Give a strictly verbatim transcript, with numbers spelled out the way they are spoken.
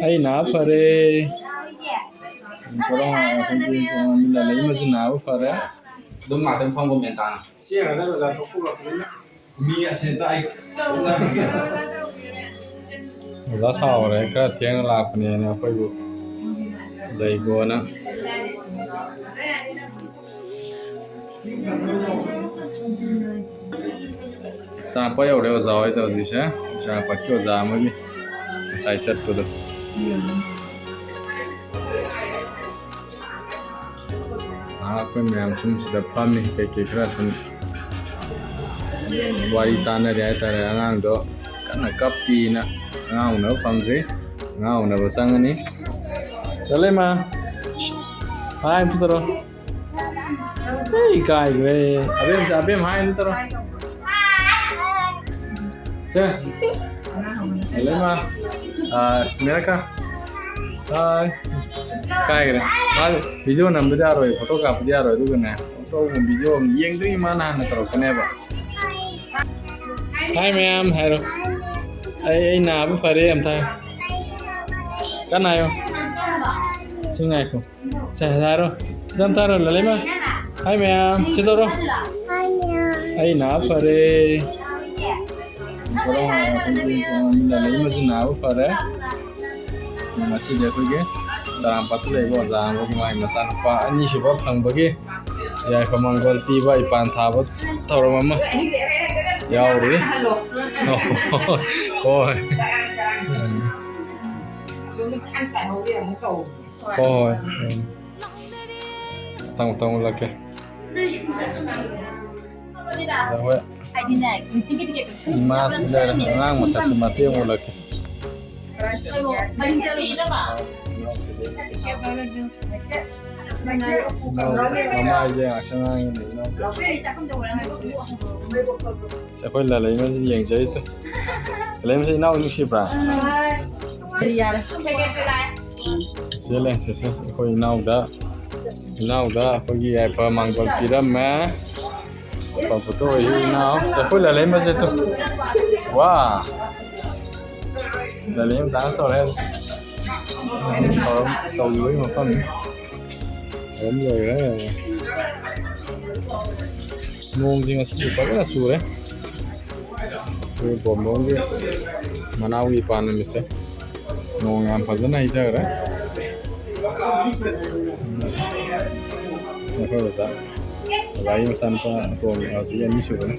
ꯑꯩ ꯅꯥ ꯐꯔꯦ꯫ ꯀꯣꯔꯣꯅꯥ ꯑꯩꯈꯣꯏꯒꯤ ꯀꯣꯔꯣꯅꯥ ꯂꯩ ꯑꯃꯁꯨ ꯅꯥꯕ ꯐꯔꯦ꯫ ꯑꯗꯨꯝ ꯉꯥꯛꯇꯪ ꯐꯝꯕ ꯃꯦꯟ ꯇꯥꯅ꯫ ꯁꯤ ꯌꯦꯡꯉꯒ ꯑꯣꯖꯥ ꯊꯣꯛꯄ ꯄꯨꯔꯛꯄꯅꯤꯅ꯫ ꯃꯤ ꯑꯁꯤꯗ ꯑꯩ ꯑꯣꯖꯥ ꯁꯥꯎꯔꯦ, ꯈꯔ ꯊꯦꯡꯅ ꯂꯥꯛꯄꯅꯦꯅ ꯑꯩꯈꯣꯏꯕꯨ ꯂꯩꯒꯣꯅ꯫ ꯆꯥꯅꯄ ꯌꯧꯔꯦ ꯑꯣꯖꯥ ꯍꯣꯏꯗ ꯍꯧꯖꯤꯛꯁꯦ꯫ ꯆꯥꯅꯄꯠꯀꯤ ꯑꯣꯖꯥ ꯑꯃꯒꯤ ꯉꯁꯥꯏ ꯆꯠꯄꯗꯣ꯫ ꯑꯥ, ꯑꯩꯈꯣꯏ ꯃꯌꯥꯝ ꯁꯨꯝ ꯁꯤꯗ ꯐꯝꯃꯤ, ꯀꯩꯀꯩ ꯈꯔ ꯁꯨꯝ ꯋꯥꯔꯤ ꯇꯥꯟꯅꯔꯤ ꯍꯥꯏꯇꯥꯔꯦ꯫ ꯑꯉꯥꯡꯗꯣ ꯀꯟꯅ ꯀꯞꯄꯤꯅ ꯑꯉꯥꯡ ꯎꯅꯕ ꯐꯪꯗ꯭ꯔꯤ꯫ ꯑꯉꯥꯡ ꯎꯅꯕ ꯆꯪꯉꯅꯤ꯫ ꯆꯠꯂꯦ ꯃꯥ꯫ ꯍꯥꯏ ꯑꯝꯇ ꯇꯧꯔꯣ꯫ ꯑꯦ, ꯏꯀꯥꯏꯈ꯭ꯔꯦ꯫ ꯑꯕꯦꯝ, ꯑꯕꯦꯝ ꯍꯥꯏ ꯑꯝꯇ ꯇꯧꯔꯣ꯫ ꯁꯦ꯫ ꯆꯠꯂꯦ ꯃꯥ꯫ ꯑꯥ, ꯃꯦꯔꯥꯀꯥ꯫ ꯍꯥꯏ꯫ ꯏꯀꯥꯏꯈ꯭ꯔꯦ꯫ ꯃꯥ ꯚꯤꯗꯤꯑꯣ ꯅꯝꯕꯗꯤ ꯌꯥꯔꯣꯏ, ꯐꯣꯇꯣ ꯀꯥꯞꯄꯗꯤ ꯌꯥꯔꯣꯏ, ꯑꯗꯨꯒꯅꯦ꯫ ꯐꯣꯇꯣꯒꯨꯝꯕ ꯚꯤꯗꯤꯑꯣ ꯑꯃ ꯌꯦꯡꯗꯣꯏ ꯃꯥꯅ ꯍꯥꯟꯅ ꯇꯧꯔꯛꯀꯅꯦꯕ꯫ ꯍꯥꯏ ꯃꯌꯥꯝ ꯍꯥꯏꯔꯣ꯫ ꯑꯩ, ꯑꯩ ꯅꯥꯕ ꯐꯔꯦ ꯑꯝꯇ ꯍꯥꯏꯌꯣ꯫ ꯀꯟꯅ ꯍꯥꯏꯌꯣ꯫ ꯁꯤ ꯉꯥꯏꯈꯣ꯫ ꯁꯦ, ꯍꯥꯏꯔꯣ꯫ ꯁꯤꯗ ꯑꯝꯇ ꯍꯥꯏꯔꯣ, ꯂꯂꯩꯃ꯫ ꯍꯥꯏ ꯃꯌꯥꯝ꯫ ꯁꯤ ꯇꯧꯔꯣ꯫ ꯍꯥꯏ ꯃꯌꯥꯝ꯫ ꯑꯩ ꯅꯥꯕ ꯐꯔꯦ꯫ ꯀꯣꯔꯣꯅꯥ ꯑꯩꯈꯣꯏꯒꯤ ꯀꯣꯔꯣꯅꯥ ꯂꯂꯩꯃꯁꯨ ꯅꯥꯕ ꯐꯔꯦ꯫ ꯉꯁꯤꯗꯤ ꯑꯩꯈꯣꯏꯒꯤ ꯆꯔꯥꯡꯄꯥꯠꯇ ꯂꯩꯕ ꯑꯣꯖꯥ ꯑꯃꯒꯤ ꯃꯥꯒꯤ ꯃꯆꯥꯅꯨꯄꯥ ꯑꯅꯤꯁꯨꯕ ꯐꯪꯕꯒꯤ ꯌꯥꯏꯐ ꯃꯪꯒꯣꯜ ꯄꯤꯕ ꯏꯄꯥꯟ ꯊꯥꯕ ꯊꯧꯔꯝ ꯑꯃ ꯌꯥꯎꯔꯤ꯫ ꯍꯣꯏ꯫ ꯎꯝ꯫ ꯍꯣꯏ, ꯍꯣꯏ꯫ ꯎꯝ꯫ ꯃꯇꯪ, ꯃꯇꯪ ꯎꯠꯂꯛꯀꯦ꯫ ꯑꯗ ꯍꯣꯏ꯫ ꯏꯃꯥꯁꯤ ꯂꯩꯔꯦ꯫ ꯑꯉꯥꯡ ꯃꯁꯛꯁꯤ ꯃꯇꯦꯛ ꯑꯃ ꯎꯠꯂꯛꯀꯦ꯫ ꯃꯃꯥꯏꯁꯦ ꯉꯥꯛꯁꯪ ꯉꯥꯡꯉꯤꯅꯦ ꯏꯅꯥꯎꯁꯦ꯫ ꯑꯁ, ꯑꯩꯈꯣꯏ ꯂꯂꯩꯃꯁꯤ ꯌꯦꯡꯖꯔꯤꯗꯣ꯫ ꯂꯂꯩꯃꯁꯤ ꯏꯅꯥꯎ ꯅꯨꯡꯁꯤꯕ꯭ꯔꯥ? ꯌꯥꯔꯦ꯫ ꯆꯦꯜꯂꯦ, ꯆꯦꯜꯂꯦ, ꯑꯩꯈꯣꯏ ꯏꯅꯥꯎꯗ, ꯏꯅꯥꯎꯗ ꯑꯩꯈꯣꯏꯒꯤ ꯌꯥꯏꯐ ꯃꯥꯡꯒꯣꯜ ꯄꯤꯔꯝꯃꯦ꯫ ꯑꯐꯕꯗꯣ ꯑꯣꯏꯌꯨ ꯏꯅꯥꯎ꯫ ꯑꯩꯈꯣꯏ ꯂꯂꯩꯃꯁꯦ ꯇꯨ꯫ ꯋꯥ! ꯂꯂꯩꯃ dance ꯇꯧꯔꯦ꯫ ꯇꯧꯔꯤꯕꯒꯤ ꯃꯐꯝꯅꯤ꯫ ꯑꯗꯨꯝ ꯂꯣꯏꯔꯦ꯫ ꯅꯣꯡꯁꯤ ꯉꯁꯤꯗꯤ ꯐꯖꯅ ꯆꯨꯔꯦ꯫ ꯑꯩꯈꯣꯏ ꯕꯣꯝꯕꯣꯝꯒꯤ ꯃꯅꯥꯎꯒꯤ ꯏꯄꯥ ꯅꯨꯃꯤꯠꯁꯦ ꯅꯣꯡ ꯌꯥꯝ ꯐꯖꯅ ꯍꯩꯊꯈ꯭ꯔꯦ꯫ ꯎꯝ꯫ ꯑꯩꯈꯣꯏ ꯑꯣꯖꯥ, ꯑꯣꯖꯥꯒꯤ ꯃꯆꯥꯅꯨꯄꯥ ꯑꯇꯣꯝꯕ ꯍꯧꯖꯤꯛ ꯑꯅꯤ ꯁꯨꯕꯅꯤ꯫